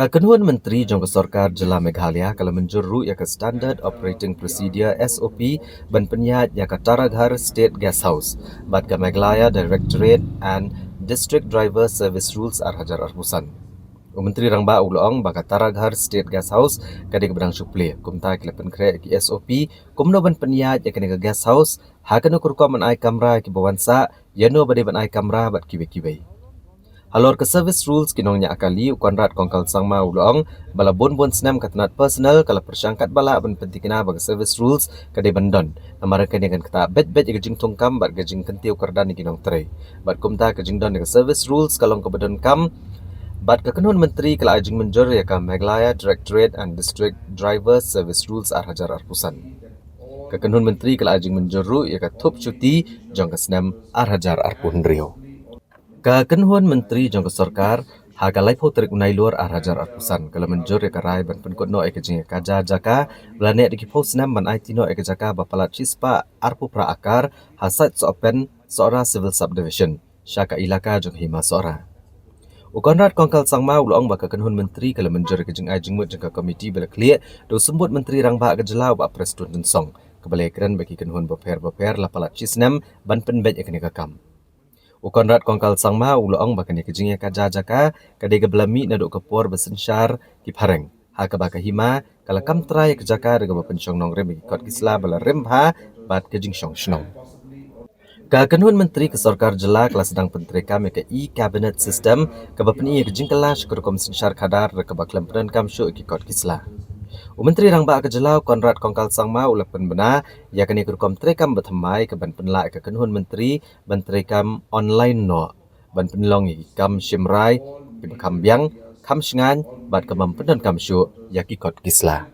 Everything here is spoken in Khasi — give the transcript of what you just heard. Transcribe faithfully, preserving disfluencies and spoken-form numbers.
Ka kynhun myntri jong ka sorkar jylla Meghalaya ka la mynjur ruh ïa ka Standard Operating Procedure, S O P, ban pynïaid ïa ka Taraghar State Guest House bad ka Meghalaya Directorate and District Driver Service Rules ar hajar arphew san. U Myntri Rangbah u la ong ba ka Taraghar State Guest House ka dei kaba dang shu plie, kumta ki la pynkhreh ïa ki S O P kumno ban pynïaid ïa kane ka guest house, ha kano ka rukom ban ai kamra ïa kiba wan sah, ïano ba dei ban ai kamra bad kiwei kiwei. Halor ka service rules ki nongñiah kali, u Conrad Kongkal Sangma u la ong ba la bun bun snem ka tnat personnel ka la pyrshang katba lah ban pynthikna ba ka service rules ka dei ban don, namar kane kan ktah beit beit ïa ka jingthungkam bad ka jingkyntiew kyrdan ïa ki nongtrei. Bad kumta ka jingdon ïa ka service rules ka long kaba donkam, bad ka kynhun myntri ka la ai jingmynjur ïa ka Meghalaya Directorate and District Driver Service Rules ar hajar arphew san. Ka kynhun myntri ka la ai jingmynjur ruh ïa ka thup chuti jong ka snem ar hajar arphew hynriew. Ka kynhun myntri jong ka sorkar, ha ka laiphew tarik u Nailur ar hajar arphew san, ka la mynjur ïa ka rai ban pynkut noh ïa ka jingïakajia jaka ba la neh da ki phew snem ban aiti noh ïa ka jaka ba palat shispah arphew phra akar ha Sait Sohpen, Sohra Civil Subdivision, sha ka ilaka jong ka Hima Sohra. U Conrad Kongkal Sangma u la ong ba ka kynhun myntri ka la mynjur ïa ka jingai jingmut jong ka komiti ba la khlieh da u Symbud Myntri Rangbah ka jylla u Bah Prestone Tynsong, kaba la ïakren ba ki kynhun bapher bapher la palat shi snem ban pynbeit ïa kane ka kam. U Conrad Kongkal Sangma u la ong ba kane ka jingïakajia jaka ka dei kaba la mih naduh ka por ba synshar ki phareng, ha kaba ka Hima ka la kam trai ïa ka jaka da kaba pynshong nongrim ïa ki kot ki sla ba la rim bha bad ka jingshong shnong. Ka kynhun myntri ka sorkar jylla ka la sdang pyntreikam ïa ka e-cabinet system kaba pyni ïa ka jingkylla sha ka rukom synshar khadar da kaba khlem pyndonkam shuh ïa ki kot ki sla. U Myntri Rangbah ka jylla u Conrad Kongkal Sangma u la pynbna ïa kane ka rukom treikam ba thymmai kaban pynlah ïa ka kynhun myntri ban treikam online noh, ban pynlong ïa ki kam shim rai kiba kham biang, kham shngaiñ bad ka bym pyndonkam shuh ïa ki kot ki sla.